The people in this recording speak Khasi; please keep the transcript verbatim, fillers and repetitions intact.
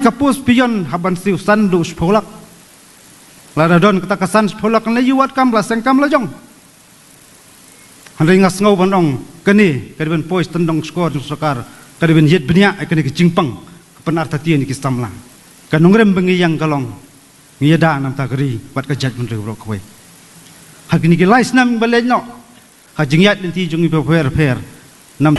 ka post peon hap ban siew san haduh shiphew lak. Lada don kata ka san shiphew lak, lane ïa wat kam la seng kam la jong. Hynrei nga sngew ban ong kane ka dei ban poi sha tyndong shkor jong sorkar, ka dei ban ïit bniah ïa kane ka jingpang ka pynartatien ïa ki samla. Ka nongrim ba ngi ïeng ka long ngi ïada na ka bynta ka ri bad ka jaitbynriew baroh kawei. Ha kine ki lai snem ba leit noh, ha jingïaid lynti jong ngi bapher bapher, nam